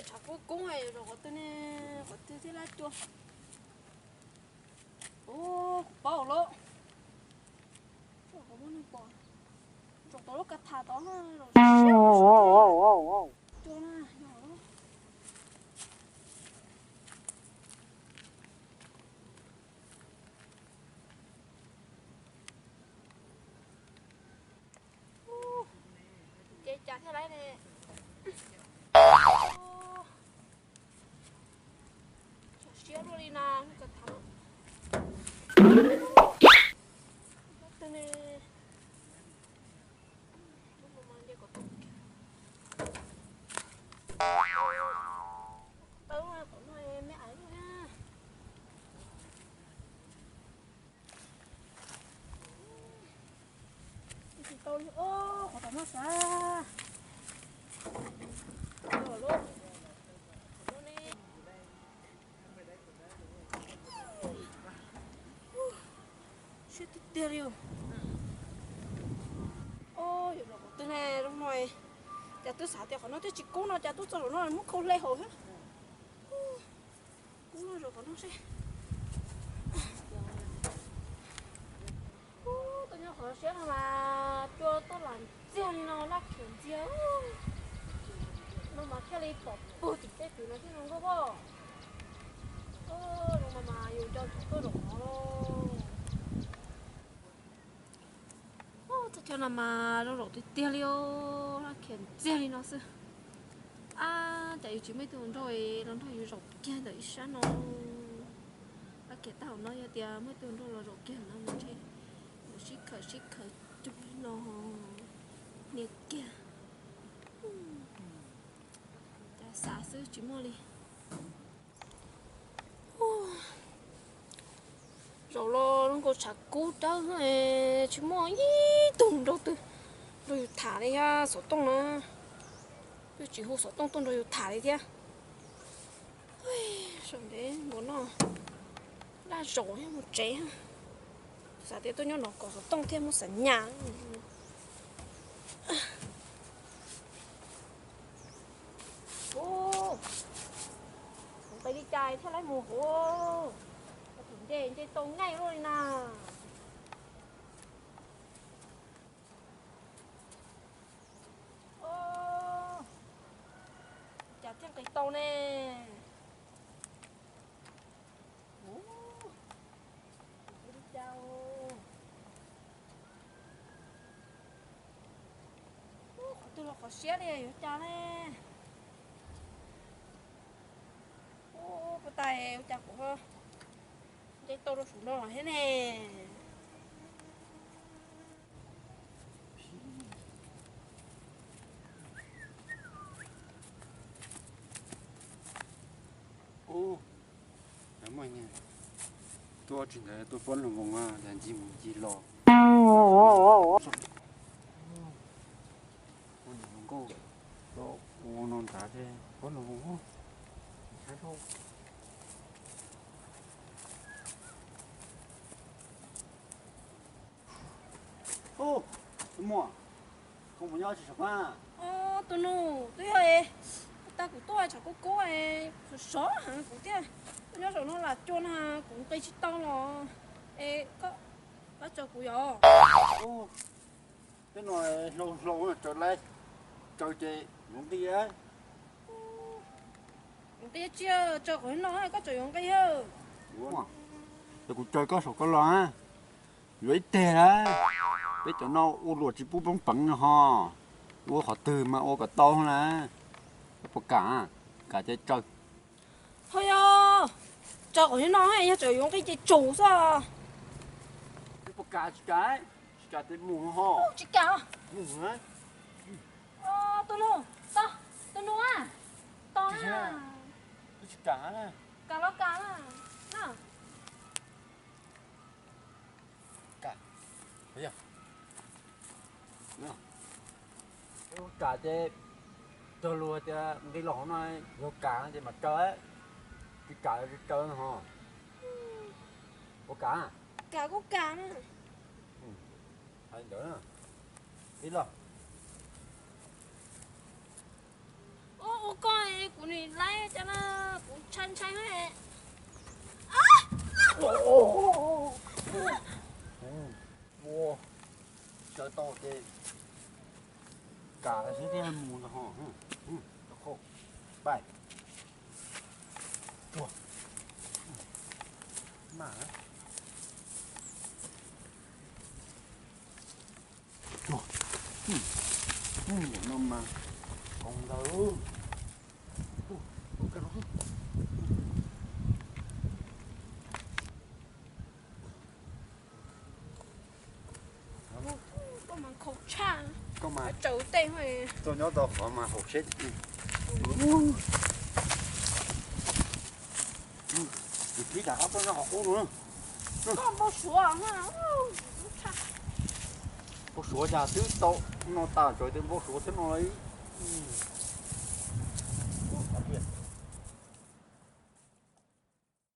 Tshav kub kub, zaum qhov twg ne, qhov twg thiaj li cua. Ua, kuv paub lawm. Ua, qhov muaj neeg pom, zaum tau lub kav tham tod, zaum siab siab cua na, yog. Ces cas thiaj laiv ne. Siab luaj li na, ka tham. Twg ne? Tawb kom no me aiv na. Tsis tau li os, qhov tom no sav. Siab tiag tiag li os. Os, yuav zaum qhov twg ne, zaum no. Cas twb xav tias qhov no twb tsis kub no, cas twb txog zaum no muab khau hle hauv thiab. Kub no zaum qhov no seb. Tuaj nyob qhov siab no mas cua tuaj lam ntxiag li no, laj khiav ntxiag. No mas thiaj li pom puag tim tej twg no thiaj zoo nkauj pob. Zoo no mas yus nco ntsoov tuaj zaum no. Txoj chaw no mas zoo zaum tiag tiag li os, laj khiav ntxiag li no xwb. Ab, cas yus tsis muaj ib tug hluas nraug los nrog yus zaum kiag ntawm ib sab no. Laj khiav tag hauv no, yog tias muaj ib tug hluas nraug los zaum kiag no mas ntshe mus sib khawm sib khawm cug li no, niam kiag. Cas xav xwb tsis muaj li. Zaum los zoo nkaus tshav kub dawb, tsis muaj ib tug hluas nraug twg nrog yus tham li thiab. Xov tooj na, twb tsis hu xov tooj tuaj nrog yus tham li thiab. Zaum ntev npaum no, daj zaum thiab mus tsev. Xav tias tuaj nyob no kom xov tooj thiaj muaj xam nyas. Ua, nqis li cas thiaj li mus hauv, tus nce nce tau nqaij luaj li na. Ua, cas thiaj nqis tau ne. Ua, nqis li cas. Ua, qhov twg los qhov siab li, yuav cas ne. Ua, puas tas ua cas kuv nce tau rau saum no los thiab ne. Ub, tuaj tsis ntawd tuaj pob nroos voos, ncig mus ncig los. Ua nkauj, ua no nrad ces pob nroos voos. Ub, tus muam, koj mus nyob tsis saum qab? Tus nus, twb yog es, tag kuv tuaj tshav kub kub, sov heev kuv thiaj tuaj nyob saum no lam cua na, kuv nqis tsis tau los. Es koj, koj tso kuv yom. Tej no hlau hlau tsaws lawm, tsaws ces yuav nqis. Yuav nqis tsis tsaws qhov no, koj tseem yuav nqis. Ces kuv tsaws koj saum koj los, yuav ib teg na. Peb cov no ua luam tsis pub poob peev no ho. Ua qhov twg mas ua kom tau na. Koj puas kam? Kam ces tsaws. Ho yog tsaws qhov no, yog tseem yuav nqis ces tsum xwb. Puas kam? Tsis kam, tsis kam ces mus ho. Tsis kam. Mus na. Tus nus, tus nus a, tos na. Tsis kam na. Kam los kam na. Kam ces, cog lus tias nqis los hauv no, yog kam ces mam tsaws, tsis kam tsis tsaws ho. Puas kam? Kam kuj kam. Hais ntawd, ib los. Ua koj, Kuv nim laib cov no, kuv ntshai ntshai. Ua, sawv tau ces kam xwb thiaj mus ntag ho. Pais. Tuag. Mas. Tuag. Nim no mas koom ntawd. Koj mas tsaws tej, koj nyob tau qhov mas haum seb. Tus tib rov qab tuaj nyob qhov qub no. Npau suav, npau suav cas twb tau no tas tso, twb npau suav thiab no li.